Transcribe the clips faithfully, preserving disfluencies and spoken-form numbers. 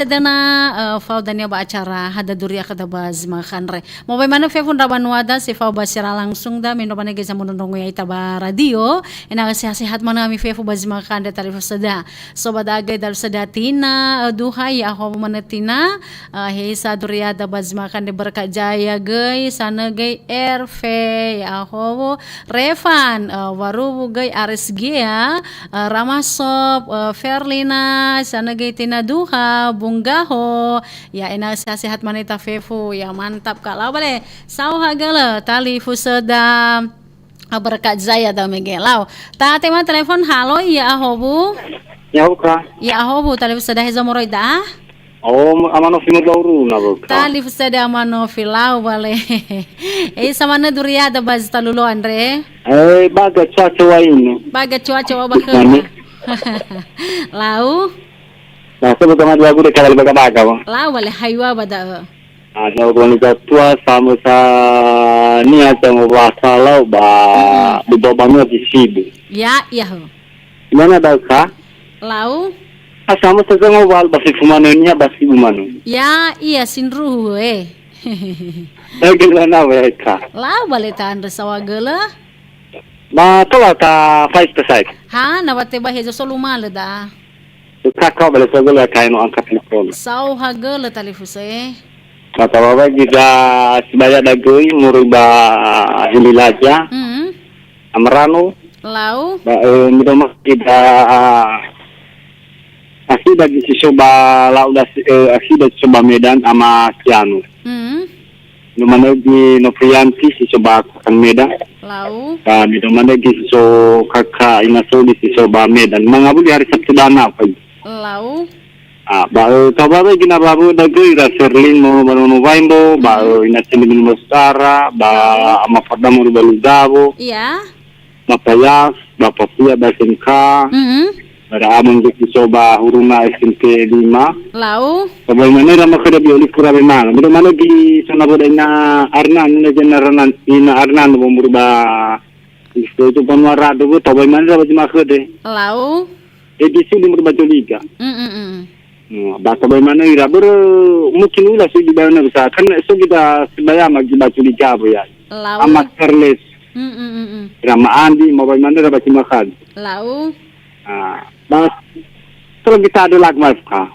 Sedena, eh, fao dania ba acara Hada Duria Khada ba Zima Khandre. Mobai manö fefu ndra banuada si fao ba siara langsung da, mendro manö geza mondrondrongo ya ita ba radio. Ena'ö sehat-sehat manö ami fefu ba Zima Khandre talifusöda. Soba da'e göi talifusöda Tina, eh, Duha, ya'ahowu manö Tina. Eh, heisa Duriada ba Zima Khandre Berkat Jaya göi, sanö göi Erve, ya'ahowu Revan, eh, Waruwu göi Aris Gia, eh, Ramasop, eh, Ferlina, sanö göi Tina Duha, Bunggaho, ya ena'ö sehat-sehat manö ita fefu, ya mantap ka. Lau bale, saohagölö talifusöda, eh, Berkat Jaya da mege. Lau, ta tema telepon, halo, ya'ahowu. Ya'ahowu ka. Ya'ahowu, talifusöda hezo moroi da? Oh, Ama Nofi Murbauru na boka. Talifusöda Ama Nofi, lau bale. Eh, samanö Duriada ba zi talulo andre. Eh, baga cuaca wa inu. Baga cuaca wa bakö. Lau. Nah, sebut sama dua guru kalau baga-baga, Bang. Lau bale, hayu wa ba da'ö. Ada orang ni tua sama sa ni aja mau bahasa lau ba di bawah bangun di sibu. Ya, iya ho. Mana dah ka? Lau. Asama sa ngowal ba fefu manö niha ba sibu manö. Ya, iya sindruhu, eh. Bagi lana weka. Lau bale ta andre saohagölö. Ba tola ta face to face. Ha, na wate ba hezo solu malö da. Kaka bale saohagölö kaino angkat telepon. Saohagölö talifusö, eh. Ba tawawa gida sibaya dagöi moroi ba Hililaja. Hmm. Amarano. Lau. Ba, eh, midoma ida, ah, asida gi si so ba lau das, eh, asida si so ba Medan ama Sianu. Hmm. No manö gi Noprianti si so ba Kota Medan. Lau. Ba midoma gi si so kaka Ina Soli si so ba Medan. Mangawuli hari Sabtu dana apa itu? Lau. Ah, ba, eh, tawawa gina babu dagöi ra Serlin mo ba nono waimbo, ba, hmm, eh, Ina Sili mo Sara, ba, lau, Ama Farda mo ba Lugawo. Iya. Bapa Yas, Bapa Fia ba S M K. Mhm. Bara amang geki so ba huruna S M P lima. Lau. Ba manö ra makhöda bi oli kura be mala. Mira manö gi sana boda ina Arnan, ina jana Arnan, ina Arnan bo muru ba isto itu banua rado bo, tau ba manö ra ba jima khöde. Lau. E di sini muru ba Joliga. Mm, mm, mm. Nah, ba tabai manö ira börö mungkin ula si di bana bisa kan so kita sebaya ma di batu di jabo ya. Lau. Ama Charles. Mm, mm, mm, mm. Ira ma Andi, ma bai manö ra ba Cima Khali. Lau. Ah, ba kalau kita ada lagu mas ka.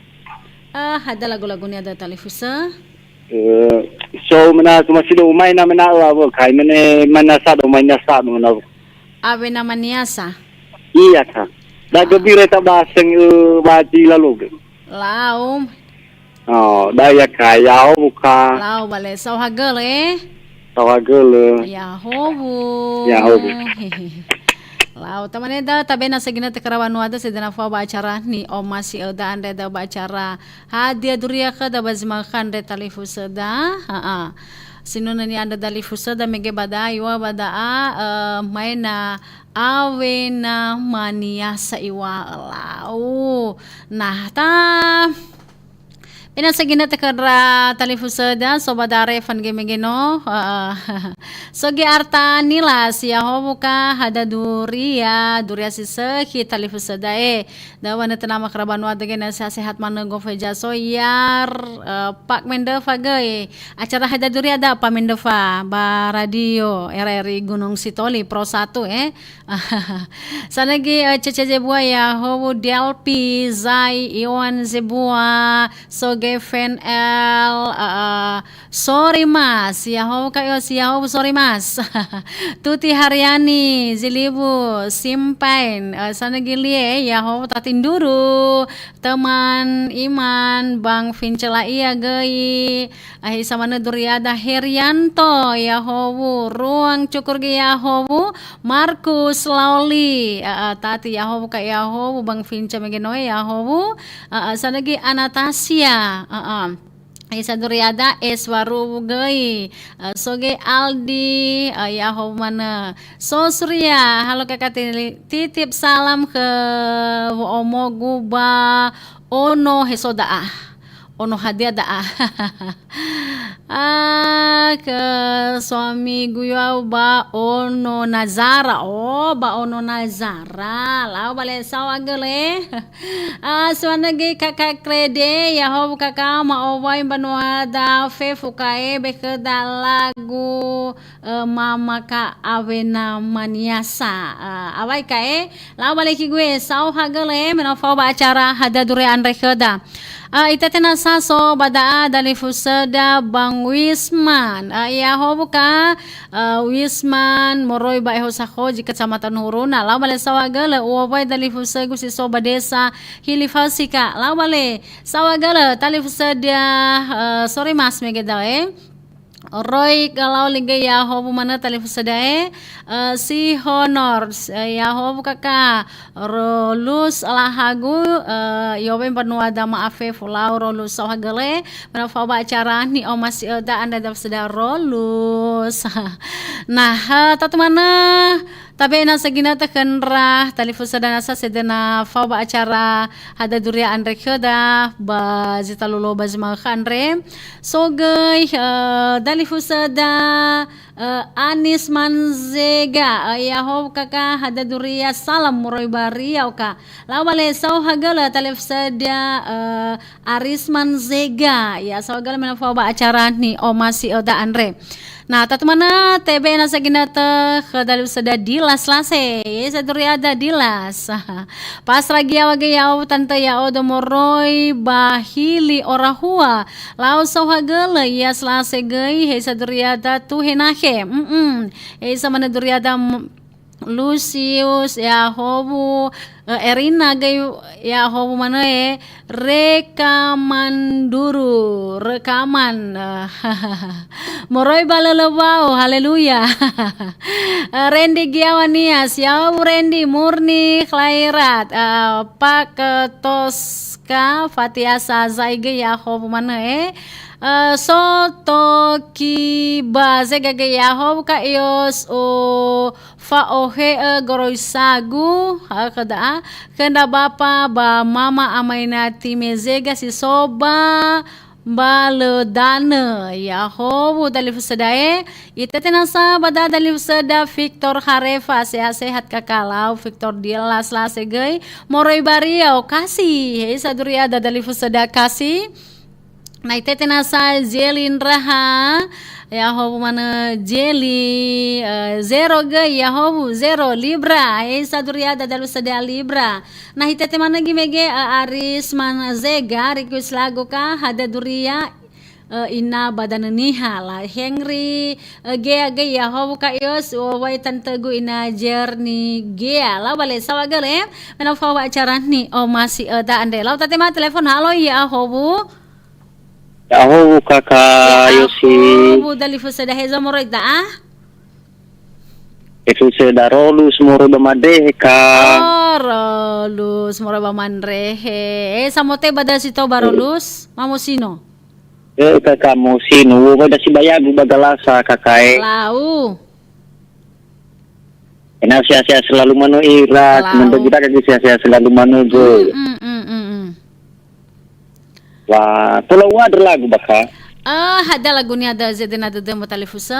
Ah, ada lagu-lagunya ada talifusö. Eh, so mena cuma sido umai na mena awa kai mene mana sado umai na sado mena. Awe na maniasa. Iya ka. Da, ah, gebire ta ba seng, eh, ba di laloge. Lau. Oh, da ya ka, ya'ahowu ka. Lau bale, saohagölö, eh? Saohagölö. Ya'ahowu. Ya'ahowu. Lau, tamane da, tabe na segina tekara wanua da sedena fao ba acara ni'omasi öda andre da ba acara Hadia Duria Khöda ba Zima Khandre talifusöda. Ha, ha. Sinunö ni'andrö dalifusöda mege ba da'a, iŵa'ö ba da'a, eh, maena Awe na maniasa iŵa'ö lau. Nah, ta bena segina tekara talifusöda, soba dare fan gemegeno. Heeh. Sogi Arta Nila, si ya'ahowu ka, hada Duria, Duria si sökhi talifusöda, eh. Da wanö tenama kerabanua dege na sehat-sehat manö gofu ejaso, yar, eh, pak mendöfa göi. Acara hada Duria da pa mendöfa ba radio R R I Gunung Sitoli, Pro satu, eh. Sanögi, eh, Cece Zebua ya'ahowu, Delpi, Zai, Iwan Zebua, Soge Fen L, eh, eh, Sori Mas, ya'ahowu ka, yo, si ya'ahowu Sori Mas. Tuti Haryani, Zilibu, Simpain, eh, sanögi Lie, ya'ahowu Tatinduru, Teman Iman, Bang Vincela ia göi, Ahi samanö Duriada Herianto, ya'ahowu, Ruang Cukur göi ya'ahowu, Markus Laoli, a, a, Tati ya'ahowu ka ya'ahowu, Bang Vinca mege noe ya'ahowu, a, a, sanögi Anatasia, a, a. Isa Duriada, es Waruwu göi, a, soge Aldi, a, ya'ahowu manö. So Surya, halo kaka tili-, titip salam khö wo'omogu ba Ono Heso da'a. Ono hadia da'a. Ah, ke suami guyau ba ono Nazara. Oh, ba ono Nazara. Lau bale sao agele. Ah, suanegi kaka krede, ya hobu kaka ma owai mbanua da fefu kae be kheda lagu, eh, mama ka awena maniasa. Ah, awai kae, lau bale ki gue, sao hagele, menafau ba acara hada dure andre kheda. Ah, itete nasa so ba da'a dalifusöda Bang Wisman. Ah, ya hobu ka, eh, Wisman moroi ba Eho Sakhoji, Kecamatan Huruna. Lau bale sao agele, uwa wai dalifusögu si so ba desa Hilifasika. Lau bale sao agele, talifusöda, eh, sore mas mege dae. Roi kalau lege ya hobu mana talifusöda e, eh, si honor, eh, ya hobu kaka, Rolus lahagu, eh, yobe mbanua da ma'afe fulau Rolus sao hagele, mana fao ba acara ni oma si öda anda dafusöda Rolus. Nah, eh, tatu mana, tabe na segina tekenra, talifusöda nasa sedena fao ba acara hada duria andre kheda, ba zita lolo ba zima kha andre. So göi, eh, dalifusöda, eh, Anis Manzega, eh, ya hobu kaka hada duria salam moroi ba Riau ka. Lau bale sao hagele talifusöda, eh, Aris Manzega, ya sao hagele menafao ba acara ni oma si öda andre. Nah, tatu mana tebe na segina te khö dalifusöda Dilas lase, ye saduriada Dilas. Pas lagi ya wage ya o tante ya o do moroi ba hili orahua. Lau sao hagele, ya selase göi, he saduriada tu he nahe. Mm-mm. He sa mana duriada m-, Lusius, ya howu, eh, Erina göi, ya howu manö, eh, rekaman duru, rekaman, eh, moroi ba lölö wau, haleluya. Eh, Rendi Giawan Nias, ya howu Rendi, Murni, Khlairat, eh, Pak, eh, Toska, Fatiasa, Zaige, ya howu manö, eh. Eh, Soto Kiba, Zega göi, ya howu Kak Yos, o, Fa'ohe'ö goroisagu, ha, khö da'a, khö ndra bapa ba mama amaina Timezega si so ba, ba lö danö. Ya howu dalifusöda e, itete nasa ba da dalifusöda Victor Harefa, sehat-sehat kakalau Victor Dilas lase göi, moroi ba Riau Kasi, he saduriada dalifusöda Kasi. Na itete nasa Zeli Ndraha, ya howu manö Zeli, eh, Zero göi, ya howu Zero Libra, eh, saduriada dalifusöda Libra. Na itete manö göi mege, eh, Aris Manzega, request lagu ka, hada duria, eh, ina ba danö niha, la Henry, eh, Gea göi, ya howu Kak Yos, uwa wai tantögu ina Jerni Gea. Lau bale sao hagele, menafao ba acara ni oma si öda andre. Lau tatema telepon, halo, ya howu. Ya howu, Kaka Yosi. Ya howu, dalifusöda heza moroi da'a? Efusöda Rolus moroi ba Mandrehe, Ka. Oh, Rolus moroi ba Mandrehe. Eh, samote ba da si to ba Rolus? Mamosino? Eh, Kaka, mosino. Wo ba da si bayagu ba galasa, Kaka, eh. Lau. Ena'ö sehat-sehat selalu manö ira, Lau. Semoga kita kaki sehat-sehat selalu manö, Boy. Mm, mm, mm, mm, mm. Wa, tola u'andrö lagu bakha. Ah, hada lagunia da zedena dödömö talifusö?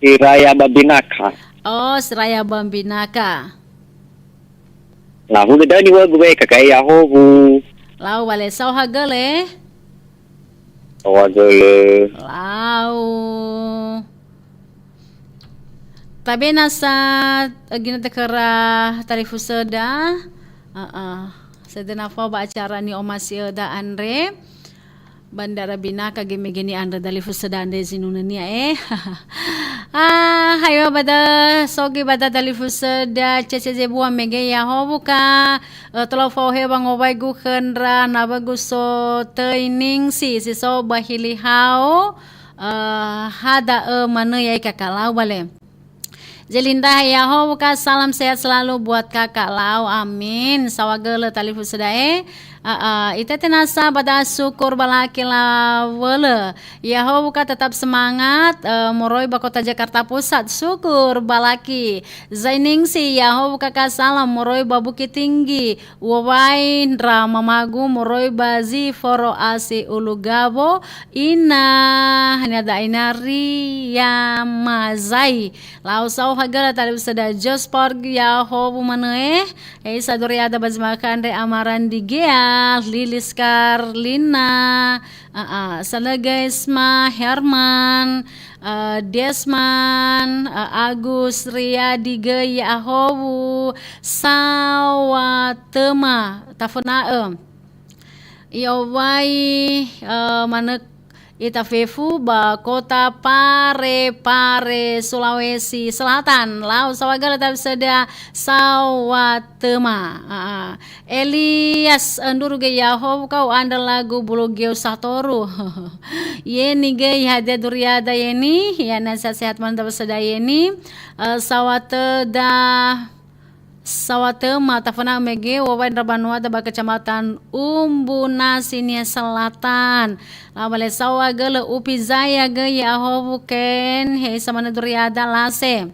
Siraya ba Binaka. Oh, Siraya ba Binaka. Lau, hulö dani wagu we, Kaka, ya howu. Lau, wale sao hagele. Oa göle. Lau. Tabe nasa, eh, gina tekera talifusöda. Heeh. Sedena fao ba acara ni oma si öda andre. Bandara Binaka gemegeni andre dalifusöda andre zinunönia, eh. Ah, hayo ba da sogi ba da dalifusöda C C Z bua mege ya howu ka. Eh, tola fao he wangowaigu khö ndra na bagus so töi ningsi si so ba hili hao, eh, ha da'ö manö ya'ia Kaka Lau bale. Zelinda ya howu ka, salam sehat selalu buat Kaka Lau. Amin. Sao hagele talifusöda e. A'a, ita tenasa ba da'a syukur balaki lawölö. Ya'ahowu ka tetap semangat, eh, moroi ba kota Jakarta Pusat, syukur balaki. Zainingsi, ya'ahowu kaka salam moroi ba Bukittinggi. Uwawai ndra mamagu moroi ba zi foro asi ulu gawo, ina hania da'a ina ria mazai. Lau sau hagala talifusöda Josport ya'ahowu manö eh. Ei saduriada ba zimakandre amaran digea, Lilis Karlina, a'a, Salegesma, Herman, eh, Desman, eh, Agus Riyadi göi ya'ahowu, Sawatöma, taföna'ö. I'owai, eh, manö ita fefu ba kota Parepare, Sulawesi Selatan. Lau sawagala talifusöda Sawatöma. A'a. Elias, eh, nduru göi ya'ahowu kau andrö lagu bulu geu satoru. Yeni göi hadia duriada yeni, ya na sehat-sehat manö talifusöda yeni. Eh, Sawatöda Sawatöma taföna'ö mege wowai ndra banuada ba Kecamatan Umbunasi Nia Selatan. Lau bale sawa gölö Upi Zaya göi ya'ahowu Ken, he isa manö duriada lase.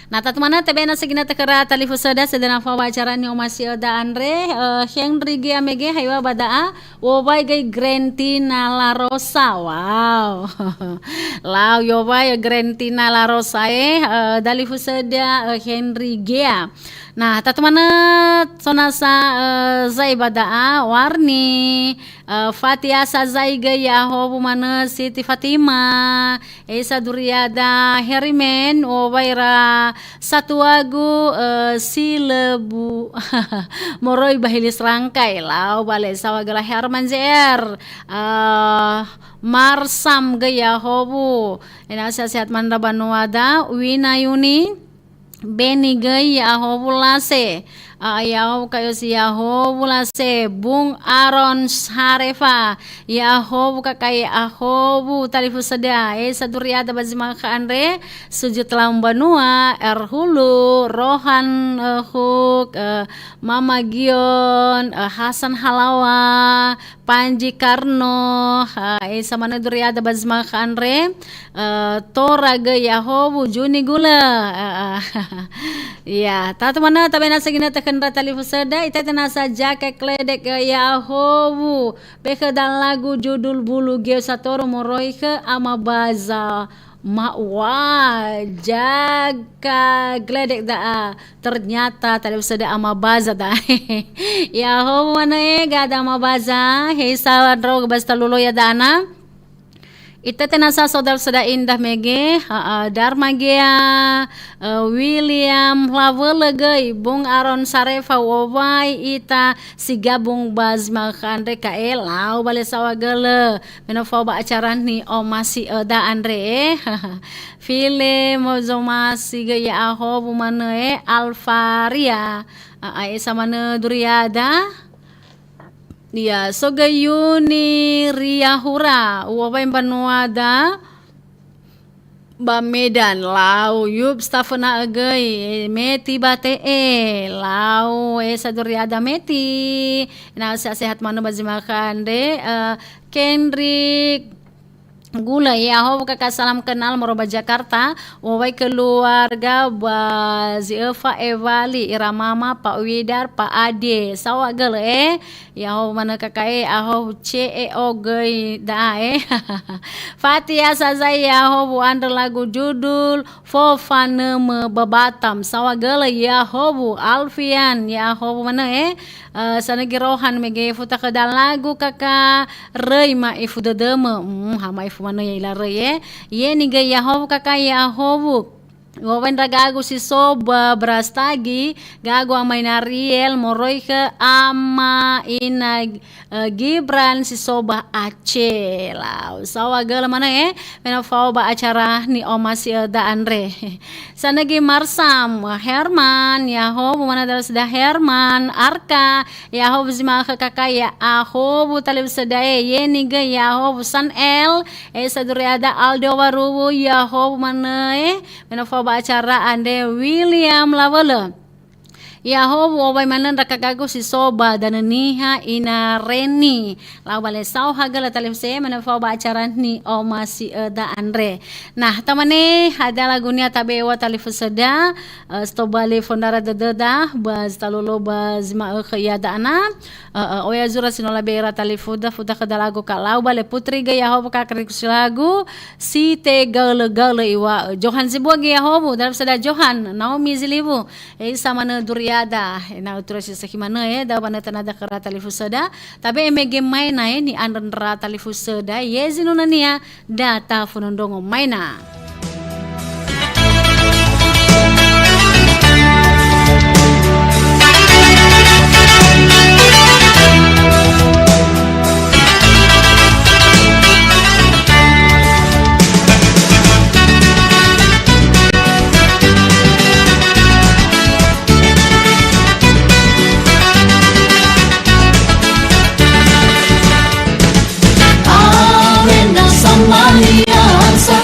Na tatu manö tebena segina tekhöra talifusöda sedena fao ba acara ni'omasi'öda andre, eh, Henry Gia mege haiwa ba da'a, Wowai göi Grentina La Rosa. Wow. Lau yowai Grentina La Rosa, eh, eh, dalifusöda, eh, Henry Gea. Nah, tatu manö sonasa, eh, zai ba da'a, Warni, eh, Fatiasa zai göi ya'ahowu manö Siti Fatima, Esa duriada Herimen, wowai ra satuagu, eh, si lebu moroi ba Hilis Rangkai, lau bale sawa gala Herman Z R, eh, Marsam göi ya'ahowu, ena'ö sehat-sehat manö ndra banuada, Wina Yuni, Beni göi ya'ahowu lase. A'a ya'ahowu kayosi ya'ahowu lase. Bung Aron Sarefa. Ya'ahowu kakai ya'ahowu talifusöda. Esa duriada ba zimakha andre. Sujud lam banua. Erhulu. Rohan, eh, Huk. Eh, Mama Gion. Eh, Hasan Halawa. Panji Karno, ha, esa manö duriada ba zimakha andre, eh, Tora göi ya'ahowu, Juni Gula, eh, eh. Ya, tatu manö tabena segina tekhöra talifusöda, ita tenasa Jake Kledek göi ya'ahowu, bekhö dan lagu judul Bulu Geu Satoru moroi khö Ama Baza. Ma'ua, Jaka Gledek da'a. Ternyata talifusöda Ama Baza da'a. Ya'ahowu manö e, gada Ama Baza. He isa ndro ba staluloi da'a na. Ita tenasa so dalifusöda indah mege, ha, ha, Darma Gea, eh, William Lawölö göi, Bung Aron Sarefa, wowai ita si gabung ba zimakha andre ka'e, lau bale sawa gölö. Me no fao ba acara ni'omasi'öda andre, eh. File mozomasi göi ya'ahowu manö, eh, Alfaria. A'a esa manö duriada. Ya, so göi Yuni Riahura, uwawai mbanuada. Ba Medan, lau, yup, staföna'ö göi, eh, Meti ba te'e, lau, eh, saduriada Meti, na sehat-sehat manö ba zimakha andre, eh, Kendrick Gula, ya'ahowu kaka salam kenal moroi ba Jakarta, wowai keluarga ba zi öfa Ewali, ira mama, Pa Widar, Pa Ade, sawa gölö, eh, Ya'ahowu manö kaka e, ya'ahowu C E O göi da'a e. Fatiasa zai ya'ahowu andrö lagu judul Fofanömö ba Batam. Sawa gölö ya'ahowu Alfian, ya'ahowu manö e. Eh, sanögi Rohan mege futa khöda lagu kaka röi ma'ifu dödömö. Hmm, ha ma'ifu manö ya'ila röi e. Yeni göi ya'ahowu kaka ya'ahowu. Wowai ndra gagu si so ba Brastagi, gagu ama ina Riel, moroi khö ama ina, eh, Gibran si so ba Aceh. Lau, sawa gölö manö, eh, me no fao ba acara ni'omasi'öda andre. Sanögi Marsam, Herman, ya'ahowu manö dalifusöda Herman, Arka, ya'ahowu zi ma'ökhö kaka, ya'ahowu talifusöda e, yeni göi ya'ahowu San El, eh, saduriada Aldo Waruwu, ya'ahowu manö, eh, Me no fao ba acara andre William Lawölö. Ia howu owai manö ndra kagagu si so ba Danö Niha Ina Reni. Lau ba Lesao hagö la talifusö manö fao ba acara ni'omasi'öda andre. Nah, tamane hadia lagunia tabe'e ua talifusöda, eh, si tobali fondara dödöda, ba zi talolo ba zi ma'ökhö iada ana. Eh, eh, oya zura si no labe'e ira talifuda, fuda khöda lagu ka lau ba le Putri göi ia howu ka keriku si lagu, si tegaölö-gaölö iŵa'ö. Johan Zibua göi ia howu, talifusöda Johan, Naomi Ziliwu. Heisa manö duriada, ena'ö tura si sakhi manö, eh, da'ö wanö tanada khöra talifusöda. Tabe'e mege maena, eh, ni'andrö ndra talifusöda, ye zinunania, da tafönö ndrongo maena. Awena samaliansa,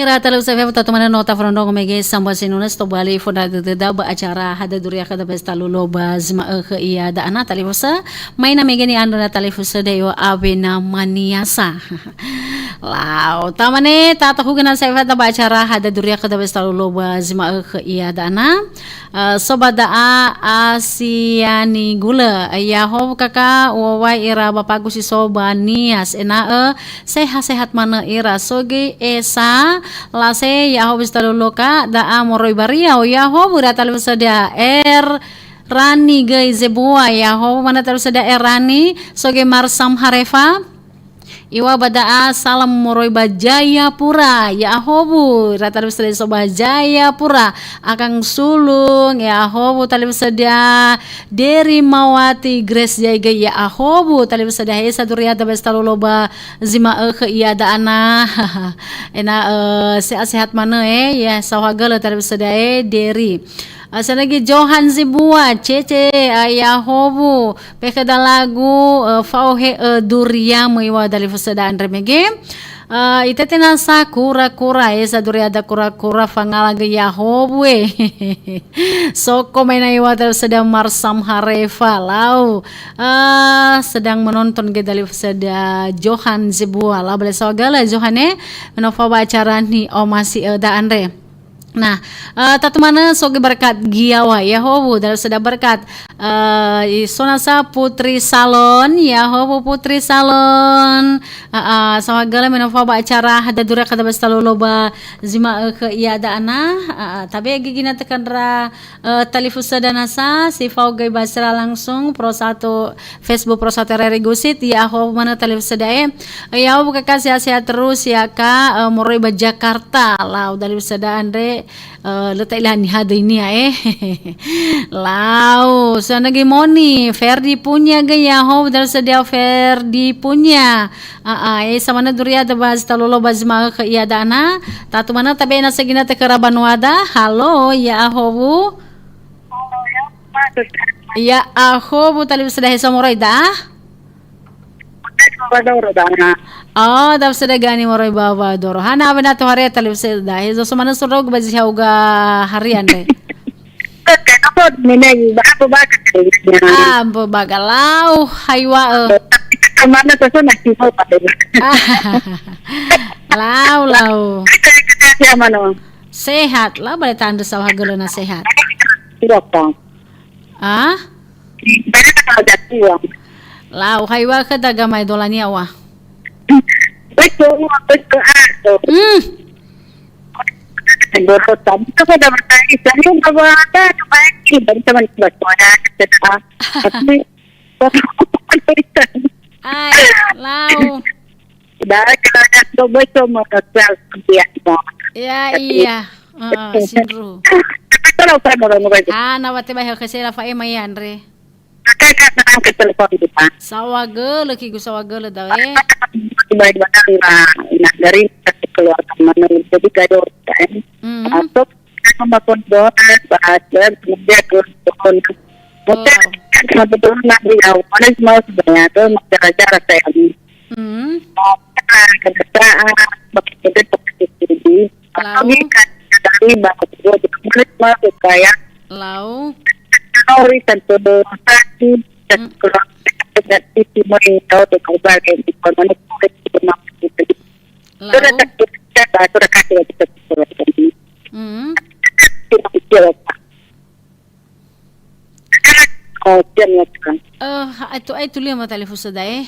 Ira talifusö fefu tatu manö no taforondrongo mege sambua sinunö si tobali fondra dödöda ba acara Hada Duriakhö Dabesta Lolo ba zi ma'ökhö ia da'ana talifusö. Maina mege ni'andrö na talifusö da'ö awena maniasa. Lau, tamane, tatohugö na sa'e fada ba acara Hada Duriakhö Dabesta Lolo ba zi ma'ökhö ia da'ana. Eh, so ba da'a Asiani Gulö. Ya'ahowu kaka, u'owai ira bapagu si so ba Nias. Ena'ö sehat-sehat manö ira. So göi Esa, Lase, ya'ahowu si taloloka, da'a moroi ba Riau. Ya'ahowu ira talifusö da'e Er Rani göi Zebua. Ya'ahowu manö talifusö da'e Er Rani. So göi Marsam Harefa. Iŵa'ö ba da'a salam moroi ba Jayapura. Ya'ahowu, ira talifusö da'e so ba Jayapura. Akang Sulung, ya'ahowu talifusö da'e Deri Mawati Grace Jaige, ya'ahowu talifusö da'e Hesa Duriakhö Dabesta Lolo ba zi ma'ökhö ia da'ana. Ena'ö sehat-sehat manö, eh, ya, saohagölö talifusö da'e Deri. Eh, sanagi Johan Zibua, Cece, eh, ya'ahowu. Pekhö dalagu, eh, fao he'ö duriamö iŵa'ö dalifusö da'e andre mege. Eh, itete nasa kura-kura, eh, sa duriada kura-kura fangala göi ya'ahowu, eh. Soko maina iŵa'ö dalifusö da'e Marsam Harefa, lau. Eh, sedang menonton göi dalifusö da'e Johan Zebua, lau bale saohagölö Johan, eh. Me no fao ba acara ni'omasi'ö da'e andre. Nah, eh, tatu manö so göi Berkat Giawa, ya'ahowu, dalifusö da'e Berkat. Eh, i so nasa Putri Salon, ya'ahowu Putri Salon. Eh, eh, saohagölö me no fao ba acara Hada Duriakhö Dabesta Lolo ba zi ma'ökhö ia da'ana. Eh, eh, tabe göi ginötö khö ndra, eh, talifusöda nasa, si fao göi ba secara langsung, Pro Satu Facebook Pro Satu R R I Gusit, ya'ahowu manö talifusö da'e. Ya'ahowu kaka, sehat-sehat terus ya, Kak, eh, moroi ba Jakarta. Lau dalifusö da'e andre, eh, lö ta'ila niha döinia, eh. Lau, sanagi Moni, Ferdi Punya göi ya'ahowu dalifusö da'e Ferdi Punya. Aa, eh, samanö duriada ba zi talolo ba zi ma'ökhö ia da'ana. Tatu manö tabe nasa ginötö khö ndra banuada. Halo, ya'ahowu. Ya'ahowu talifusö da'e Hesa moroi da? Ba Doro da'ana. Oh, dalifusö da'e Gani moroi ba, ba Doro. Hana awena tohare talifusö da'e Hesa, so manö sorogu ba zi hauga hari andre. Oke, apa menai, ba, apa baga kali ya? Ah, mbo baga lau, haiwa'ö. Mana sasa nasi mau pada. Ah, lau, lau. Kita, kita siapa no? Sehat, lau bale ta'andrö saohagölö na sehat. Tidak, Bang. Ah? Banyak kalau jatuh. Lau, haiwa'ö khöda gamaedola nia'öa. Betul, betul, ah, tuh. Hmm. Borosan. Itu pada bertanya, saya nggak bawa apa, apa ini? Baru teman bersuara, kita. Tapi, Ai, lau. Dah, kalau ada coba, coba, kalau dia, Ya, Tapi, iya. Heeh, sindru. Kalau saya mau ngomong, Ah, na wa tebai khö sela fa'ema ia andre. Maka saya angkat telepon kita. Saohagölö, kigu saohagölö da'ö, eh. Baik, baik, nah, nah, dari satu keluarga mana, jadi kayak, kan. Hmm. Masuk, sama pun doa, bahas, dan kemudian ke, ke, Oh. Mungkin, kebetulan, nah, di awal, semua sebenarnya tuh, masyarakat saya ini. Hmm. Nah, kebetulan, begitu, begitu, Lau. Kami kan dari bahwa kedua belas menit masuk kayak Lau. Sorry, tentu satu, dan Hmm. keluarga dan isi mengetahui di korban yang dikorban itu, itu memang gitu. Lau. Sudah tak kita, sudah kasih lagi satu surat ini. Hmm. Tidak kecewa, Pak. Oh, siap, ya, Pak. Eh, ha, itu, itu lima talifusö da'e.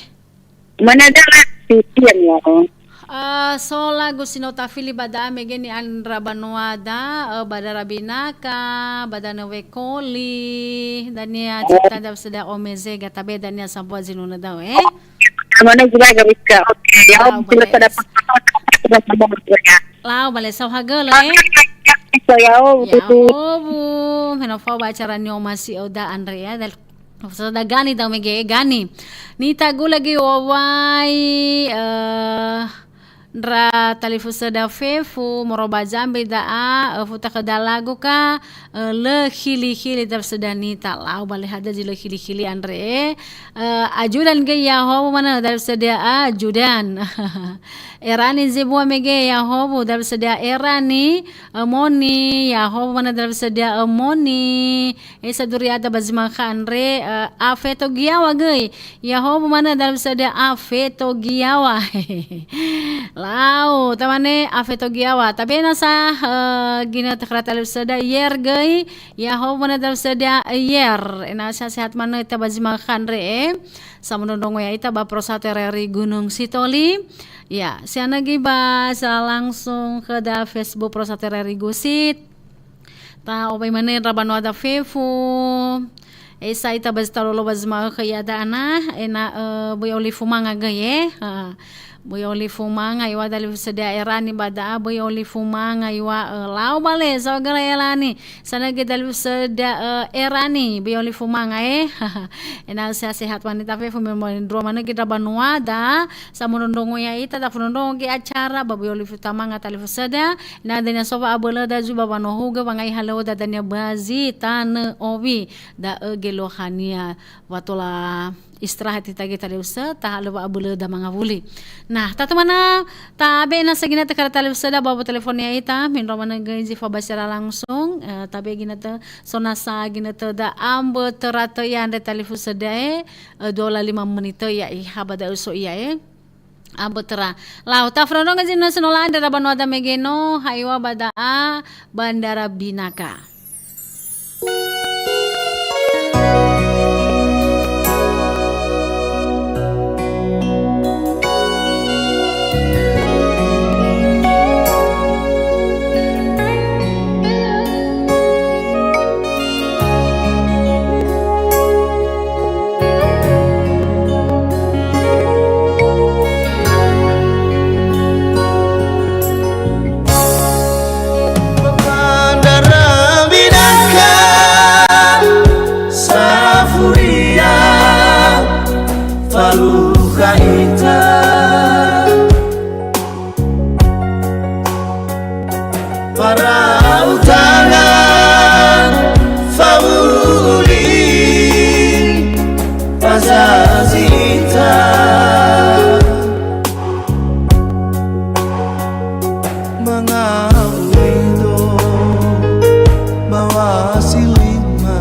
Mana ada lah, siap, ya, oh. Eh, so lagu si no tafili ba da'a mege ni'andrö banuada, eh, ba Darabinaka, ba Danö Wekoli, dania Oh. cipta da seda Omezega, tabe dania sambua zinunö da'ö, eh? Mana juga gak bisa. Oke, ya, Lau, Om, sudah boleh. Pada apa? Sudah sambung, ya. Lau, bale saohagölö, eh? Oke, ya, bisa, ya, Om. Ya, Om. Me no fao ba acara ni'omasi'ö da'e andre, ya. Dal-, Sada Gani da'ö mege, Gani. Nitagula göi wawai, eh, Ndra talifusöda fefu, moroba Jambi da'a, eh, futa khö dalagu ka, eh, lö khili-khili talifusöda nita. Lau bale hadia zi lö khili-khili andre. Eh, ajudan göi Yahowu manö talifusöda ajudan. Erani zebua mege Yahowu talifusöda Erani, eh, moni Yahowu manö talifusöda, eh, moni. Esa duriada ba zi manga andre, eh, Afetogiawa göi. Yahowu manö talifusöda Afetogiawa. Lau, tamane Afetogiawa. Tabe nasa, eh, ginötö khöra talifusöda Yer göi. Yahowu manö talifusöda Yer. Ena'ö sehat-sehat manö ita ba zi manga andre, eh. Samondrondrongo ya'ita ba Pro Satu R R I Gunungsitoli. Ya, sianögi ba siaran langsung khöda Facebook Pro Satu R R I Gusit. Ta'obai manö ndra banuada fefu. Esa ita ba zi talolo ba zi ma'ökhö iada ana, ena'ö böi olifu manga göi, eh. Ha. Böi olifu manga, iŵa'ö talifusöda Erani ba da'a, böi olifu manga, iŵa'ö, eh, lau bale, saohagölö Erani. Sanögi talifusöda, eh, Erani, böi olifu manga, eh. Ena'ö sehat-sehat manö ita fefu, me-, me-, ndrua manö göi ndra banuada, samondrondrongo ya'ita, tafondrondrongo göi acara, ba böi olifu tamanga talifusöda, Na dania so wa'abölöda zui ba wanohugö wangai halöŵöda dania ba zi tanö owi, da'ö geluahania wa tola istirahat ita göi talifusö, tahalö wa'abölöda mangawuli. Nah, tatemana, tabe nasa ginötö khöra talifusöda ba telefon ya'ita, mendrua manö göi zi fao ba siaran langsung, eh, tabe ginötö, so nasa ginötöda ambö töra tö ia andre talifusöda, eh, dua ola lima menit tö ia, eh, ha ba da'ö so ia, eh. Ambö töra. Lau, tafondrondrongo zi nösö no la andre ndra banuada mege no, ha iŵa'ö ba da'a, Bandara Binaka. Bandara Binaka, safuria, falukha ita. Fara'u tangan, fa'uli, fazazi ita. Mangawuli do, ba wa si lima,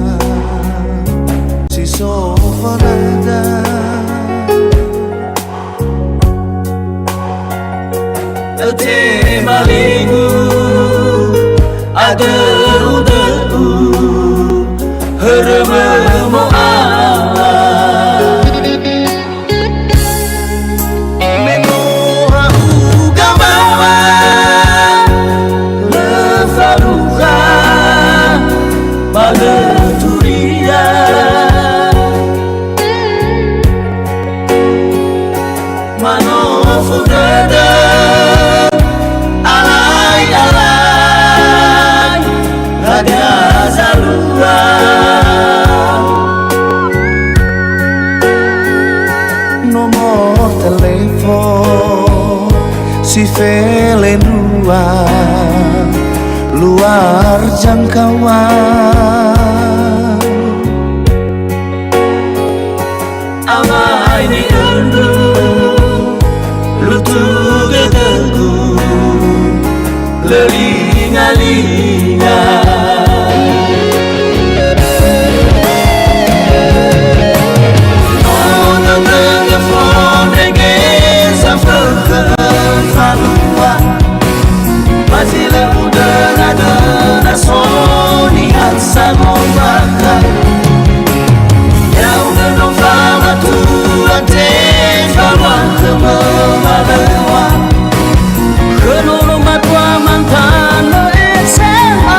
si so farada. Ötema ligu, adö'u-dö'u, hörömö mo'ala. Me moha uga bawa, lö falukha, ba lö turia. Manofu dödö, alai-alai, hadia zalua. Nomor telefon si felendrua, luar jangkauan. Awai ni'öndru, lutu gödögu, lö linga-linga. Ono nöngö fondrege zafökhö falua. Ba zi lö udöna-döna so niha sangombakha. Ya'ugö no famatua tefa wa khömö walöŵa. Khö nono matua mantanö S M A.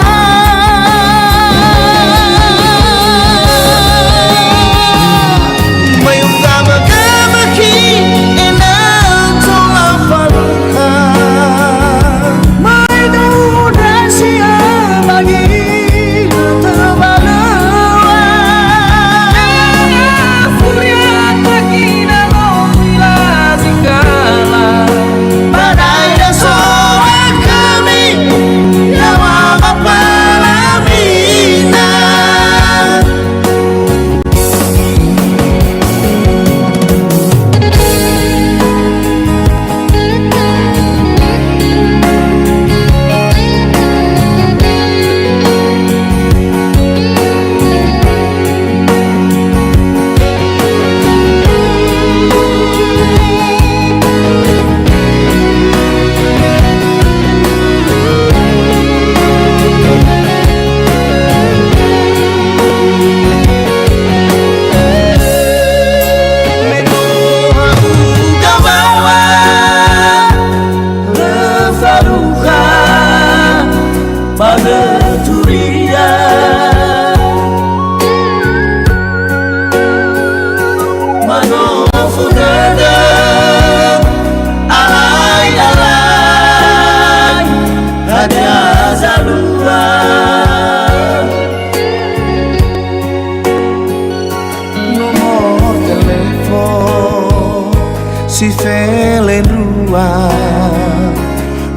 Si felendrua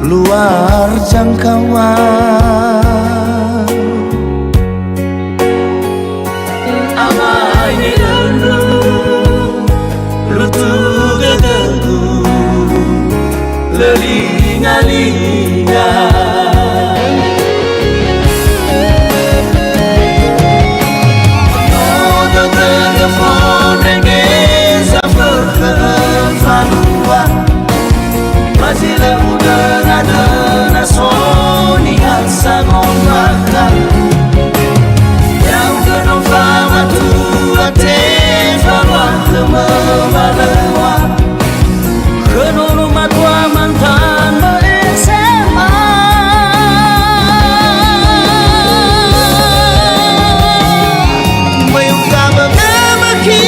luar jangkauan. Amai ni'andru, lutu dödögu, lö linga-linga. No dödögö fondrege zafökhö falua. Ba zi lö udöna-döna so niha sangombakha. Ya'ugö no famatua tefa wa khömö malöŵa. Khö nono matua mantan mö S M A. Möi utabö gamökhi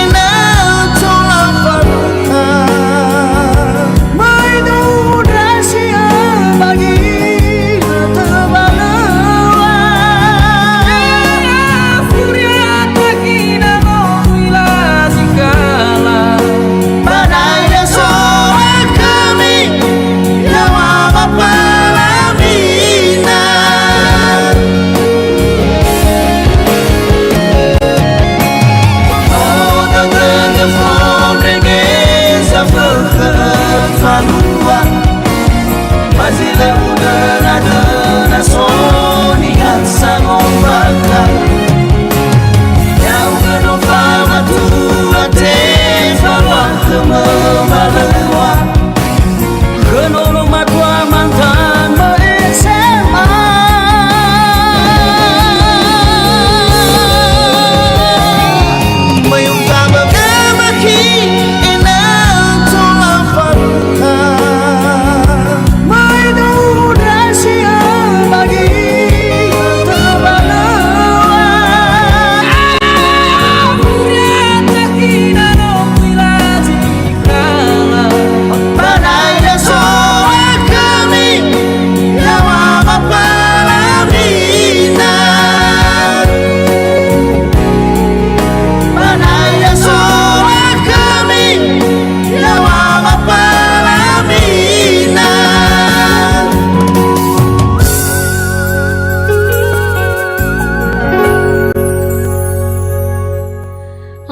ena'ö tola falukha. Möi dödögö ndrasi ba gi'ö töbalöŵa. Furia takina no ila zikala. Ba da'e so khömi, yaŵa ba palamina. No dödögö fondrege zafökhö falua. Ba zi lö udöna-döna so niha sangombakha. Ya'ugö no famatua tefa wa khömö malöŵa. Khö nono matua mantan mö S M A. Möi utabö gamökhi ena'ö tola falukha. Möi dödögö ndrasi ba gi'ö töbalöŵa. Furia takina no ila zi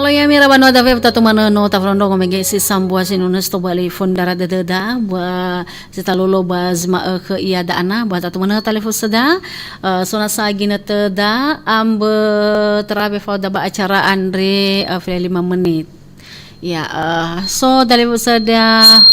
Halo, ya, mira banua dafe, betatu manö no tafalondrongo mege si sambua si nunö si tobali fondara dödöda, ba si talolo ba zi ma'ökhö iada'a na, ba tatu manö talifusöda, eh, so nasa ginötöda, ambö terabe fao da ba acara andre, eh, fele lima menit. Ya, eh, so dalifusöda,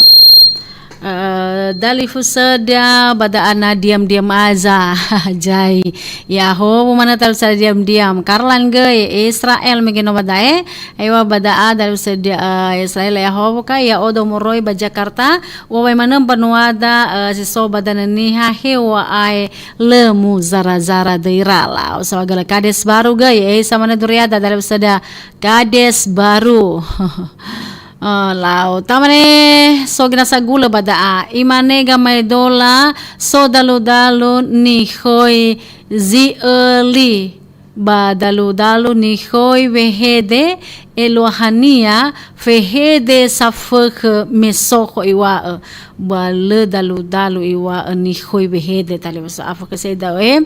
eh, dalifusöda ba da'a na diam-diam aja. Jai. Ya'ahowu manö talifusöda diam-diam. Karlan göi, Israel mege no ba da'e. Ewa ba da'a dalifusöda, eh, Israel ya'ahowu ka, ya'odo moroi ba Jakarta. Uŵa'ö manö mbanuada, eh, si so ba Danö Niha heŵa'ae lö muzara-zara döi rala. Usaŵa gölö Kades Baru göi, eh, sa manö duriada dalifusöda Kades Baru. Eh, lau. Tamane so ginasa gulö ba da'a. Imane gamaedola so dalu-dalu nikhoi zi öli. Ba dalu-dalu nikhoi wehede, eluahania fehede safökhö me so khö iŵa'ö. Ba lö dalu-dalu iŵa'ö nikhoi wehede talifusö afökhö se da'ö, eh.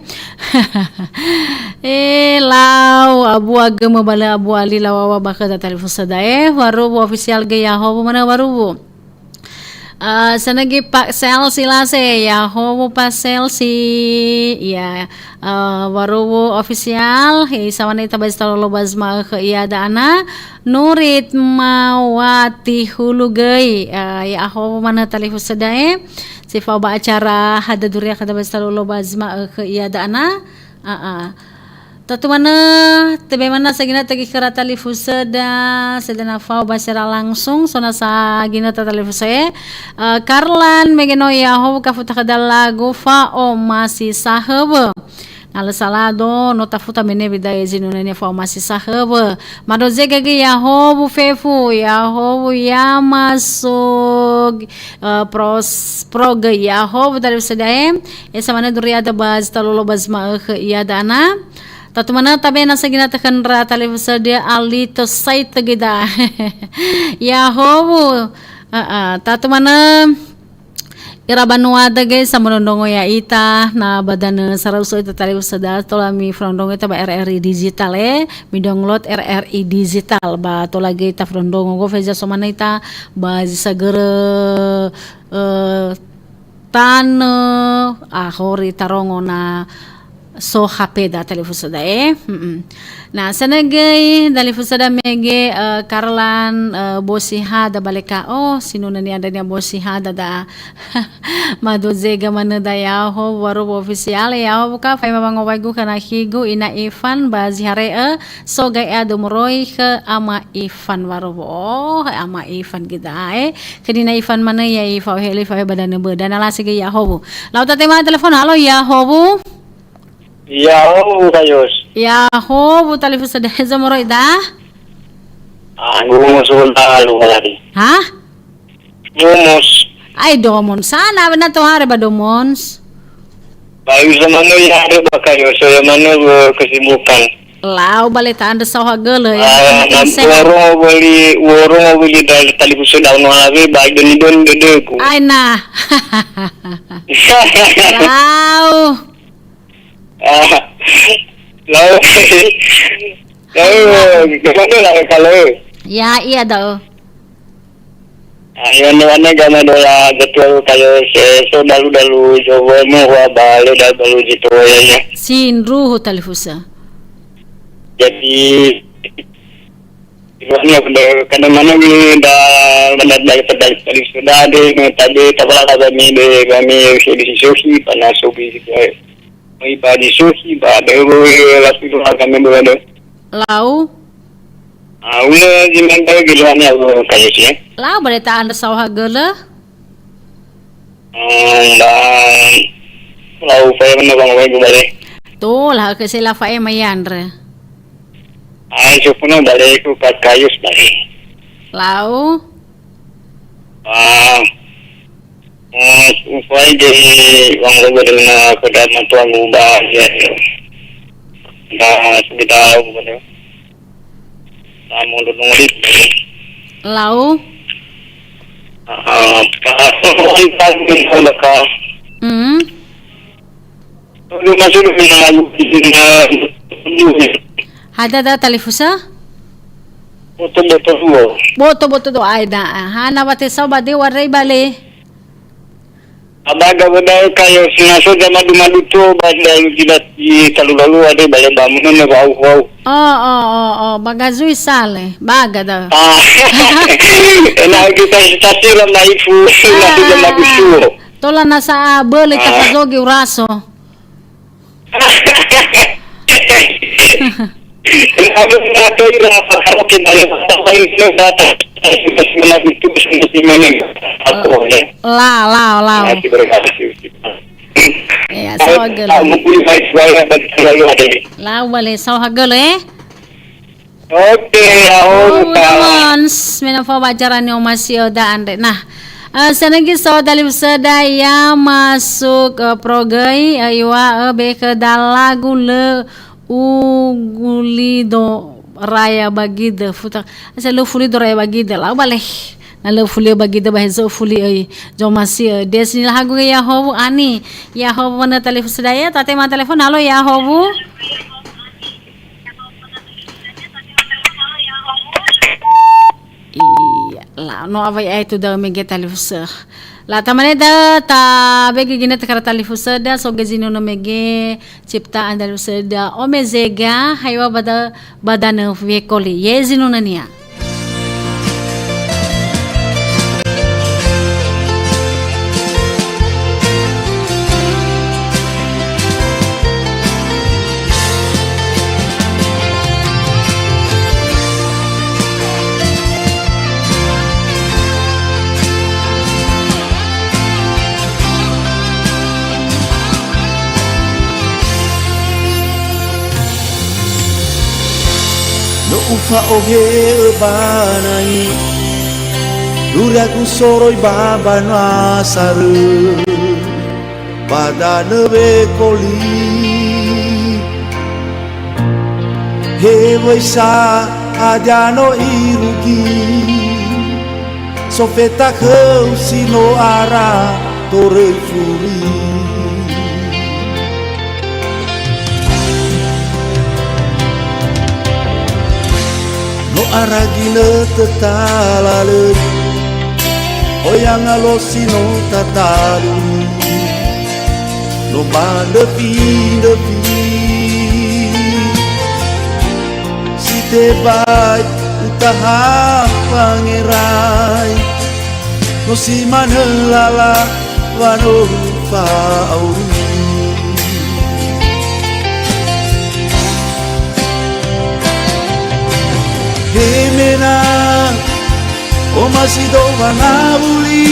Eh, lau, abu agömö ba lö abu ali lawawa ba khöda talifusöda, eh. Waruwu ofisial göi ya'ahowu manö waruwu. Eh, sanagi Pak Selsi lase, ya'ahowu Pak Selsi. Ya, eh, waruwu ofisial, he isawane ita ba zi talolo ba zi ma'ökhö iada'a na. Nurit Mawati Hulu göi, eh, ya'ahowu manö talifusöda, eh. Si fao ba acara hada duria khöda ba zi talolo ba zi ma'ökhö iada'a na. A'a. Tatu manö, tebe manö sagina tagi khöra talifusöda, sedana fao ba siara langsung, so nasa ginötö talifusö, eh. Eh, Karlan mege no ya'ahowu kafuta khöda lagu fao masi sahöwö. Na lö sala do, no tafuta mene bida ezi nunania fao masi sahöwö. Mado zega göi ya'ahowu fefu, ya'ahowu ya masuk, eh, pros-, pro göi ya'ahowu dalifusöda, eh. Esa manö duriada ba zi talolo ba zi ma'ökhö iada'a na. Tatu manö tabe na segina tekhöndra talifusöda Alito Saitö geda. Yahowu. Heeh, tatu manö ira banua dege samondrondrongo ya'ita, na ba danö sarauso ita talifusöda tola mifondrondrongo ita ba R R I Digital, eh. Mi-download R R I Digital ba tola ge ita fondrondrongo gofu eza so manö ita ba zi sagörö, eh, tanö, ahori tarongo na so H P da talifusöda, eh. Mm-mm. Na, sanagöi talifusöda mege, eh, Karlan, eh, Bosihada baleka. Oh, sinunö niandrenia Bosihada da. Madu zega manö da Yahowu, Warobo ofisiale, Yahowu ka, faema wangowaigu khö nakhigu, Ina Ifan, ba zi hare'ö, so gae adu moroi khö Ama Ifan Warobo. Oh, Ama Ifan geda, eh. Khö nina Ifan manö ya i fa'ohe li fa'ohe ba danö böda. Na lasi ge Yahowu. Lau tatema telefon, halo Yahowu. Yahowu, Kayos. Yahowu, talifusöda, eza moroi da? Ah, ngumus ulo dalu lagi. Hah? Ngumus. Ai domon. Sana bena tohare ba domon. Bayu sa manö ya ada ba Kayos, ya manö, eh, kesibukan. Lau bale ta'andrö saohagölö ya. Ah, na uorongo wöli, uorongo wöli da talifusöda ono awe ba doni-doni dödögu. Ai na. Lau. Ah, lau. Lau, kemana lah kalau? Ya, iya da'ö. Ah, ya, ne wane gama dola betul kalau se-, so dalu-dalu Jawa mu wa bale dalu-dalu gitu ya, ya. Sindruhu talifusö. Jadi, Irohania pada kadang mana ni da, mana da, da, da, da, sudah ada, tabe, tabala, tabe, mi, de, kami, so, di, so, si, panas, so, bi, si, mai ba di so, si, ba, de, lasu, do, kami, berada. Lau? Ah, ulah, di, mana, di, Irohania, kayak, ya. Lau, bale ta'andrö saohagölö? Hmm, ba, lau, fa'ema na bang, bang, bale. Tola, ke sela fa'ema ya'andrö. Ai, sopuna bale ku ka Kayos bale. Lau? Ah, eh, upai jadi wang lagu dengan kedai matuang ubah ya. Nah, sekitar ubah. Namun dulu ngeri. Lau? Ah, ah, ah, Hmm. Hadia da talifusö? Boto-boto duo. Boto-boto duo, ai da. Hana wa tesau ba de warei bale. Abaga bedai kayo sinaso jama dumadu to ba da tidak di talu lalu ada bale ba munene wau wau. Oh, oh, oh, oh, baga zui sale, baga da. Ah. Ena kita sitasi la maifu, sinaso jama duo. Tola na sa'a böli tafazogi uraso. La, la, la. Ya, sawa gelo. La, bale, sawa gelo, eh? Oke, ya, oh, oke. Mena fo wacara ni omasi oda andre. Nah, eh, senegi so dalifusöda ya masuk, eh, progei, eh, iwa, eh, be ke dalagu le ugulido raya bagide. Futa, asa le fulido raya bagide. Lau bale. Na le fuli bagide ba hezo fuli, eh, zomasi, eh, desni lahagu ya howu ani. Ya howu mana talifusöda ya, tate ma telepon. Halo, ya howu. Iya, la no awai ai tu da mege talifusö. La tamane da ta bege gina tekara talifusöda so ge zinunö mege ciptaan talifusöda Omezega haiwa bada badana wekoli. Ye zinunö nia. No ufa'ohe'ö ba nai, luragu soroi ba mbanua sarö, ba danö wekoli. Hewisa hadia no irugi, sofeta khöu si no ara toröi furi. No ara ginötö talalöi, oya ngalosi no tatalu. No ba ndröfi-ndröfi, si tebai utaha fangerai. No si manö lala wa no fa'auri. He mena, omasi do wangawuli,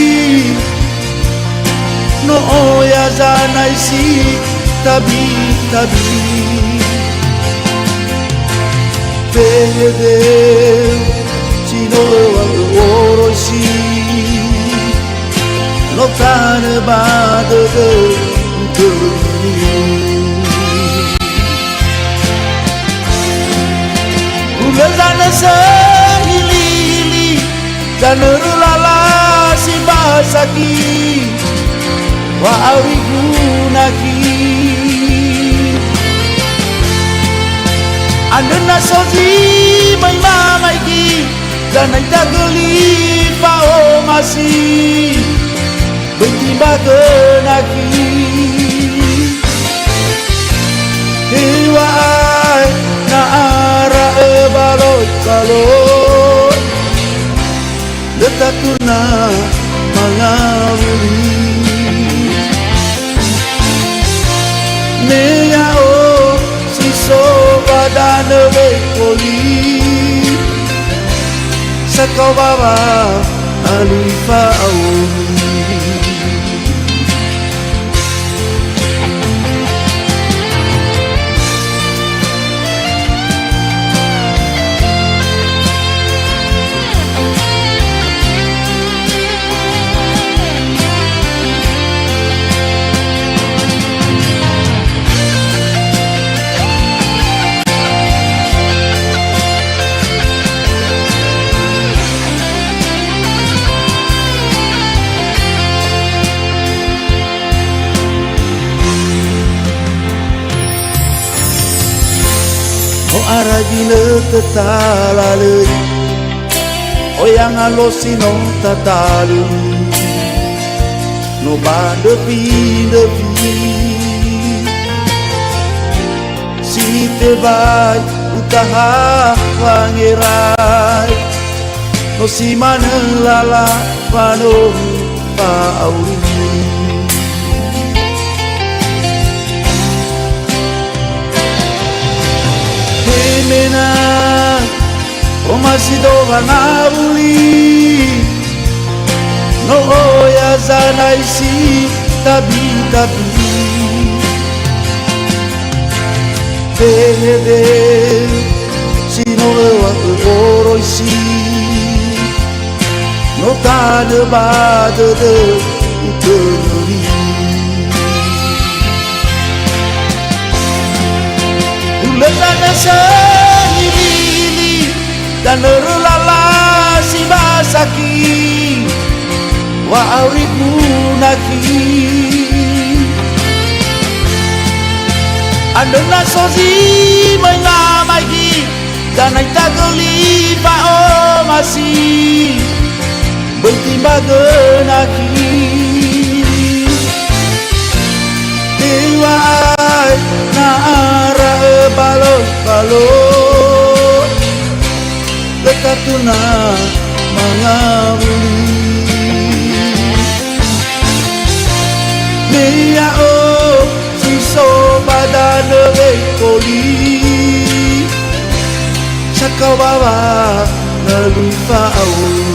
no oya zanai si tabi-tabi. Fehede si no oroisi, no tanö ba dödö utöni. Hulö zanö söhili-hili, zanörö lala si ba saki, wa'auri gunakhi. Andrö na so zi möi mamaigi, zanai tagöli fa'omasi. Böi timba gönakhi. Hewa'ae na ara öbaloi-baloi, lö tatuna mangawuli. Me ya'o si so ba danö wekoli, sakao bawa alui fa'auri. No ara ginötö talalöi, oya ngalosi no tatalu. No ba ndröfi-ndröfi, si tebai utaha wangerai. No si manö lala wa no fa'auri. He mena, omasi do wangawuli, no oya zanai si tabi-tabi. Fehede si no öwa'ö oroisi, no tanö ba dödö utöni. Hulö zanö söhili-hili, zanörö lala si ba saki, wa'auri gunakhi. Andrö na so zi möi ngamaigi, zanai tagöli fa'omasi. Böi timba gönakhi. Hewa'ae na ara öbaloi-baloi, lö tatuna mangawuli. Me ya'o si so ba danö wekoli, sakao bawa alui fa'auri.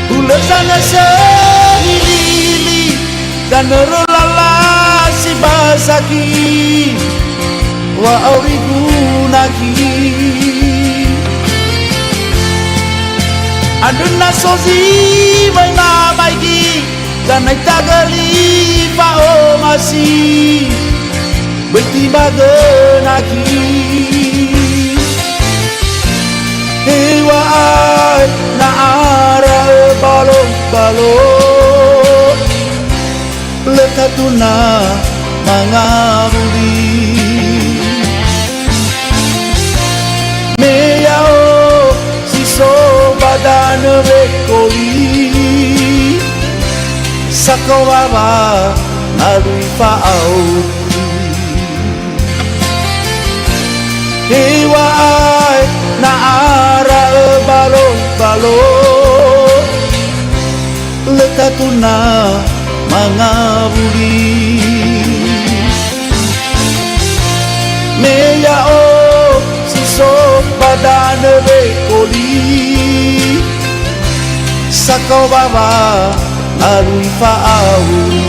Hulö zanö söhili-hili, zanörö lala si ba saki, wa'auri gunakhi. Andrö na so zi möi ngamaigi, zanai tagöli fa'omasi. Böi timbagö nakhi. Heŵa'ae na ara öbalo-balo, lö tatuna mangawuli. Me ya'o si so ba danö wekoli, sakao wawa ngalui fa'auri. Heŵa'ae na ara öbalo-balo, lö tatuna mangawuli. Me ya'o si so ba danö wekoli, sakao wawa ngalui fa'auri.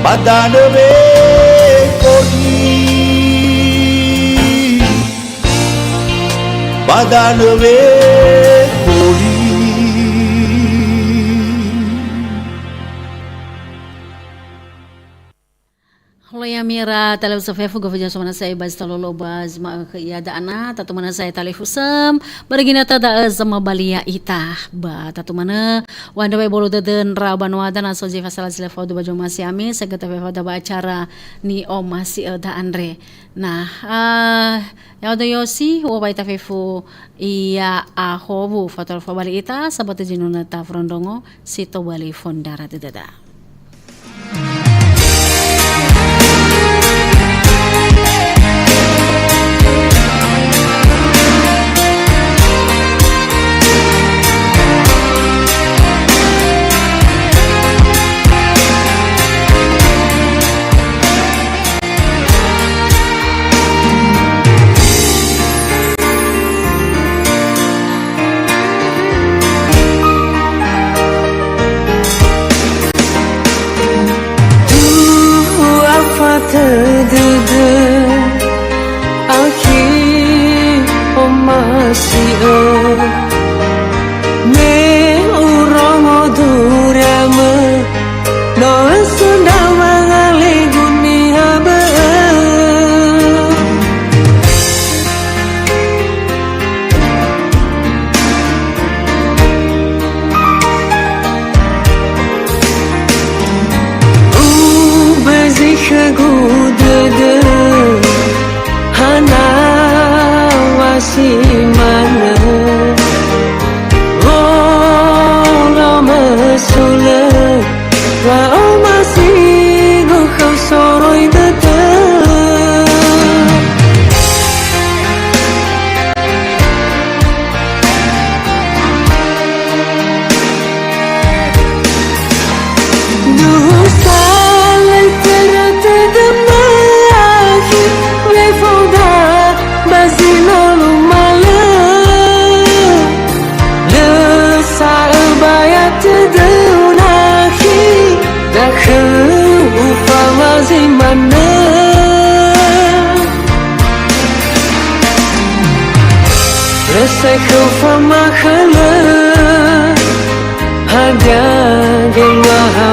Ba danö wekoli, ba danö wekoli. Hola ya'ami ira talifusö fefu, gofu jasa manasai ba zi talolo ba zi ma'ökhö ia da'ana, tatu manasai talifusöm, baragina ta da'ö zamabalia ita, ba tatu manö, wandra wai bolo dödö ndra banua dana so zi fasala zi lefaudu ba jomasi ami, segeta fefauda ba acara ni'omasi'ö da'andre. Nah, eh, ya'odo Yosi, u'obai ta fefu ia ahowu, fatal fabali ita, sabato zinunö ta frondrongo, si tobali fondara dödöda. Tuhu afatö dödö, akhi omasi'ö. Me urongo duriamö, no ösö ndra mangalegu niha bö'ö. Ubözi khögu dödö, hana wa si manö. Wolo mösulö, wa'omasigu khöu soroi dödö. Dusa lö töra tödöma akhi, wefauda ba zi no lumalö. Lö sa'öbaya tödöu nakhi, dakhöu ufamazi manö. Lö sai khöu famakhölö, hadia geluaha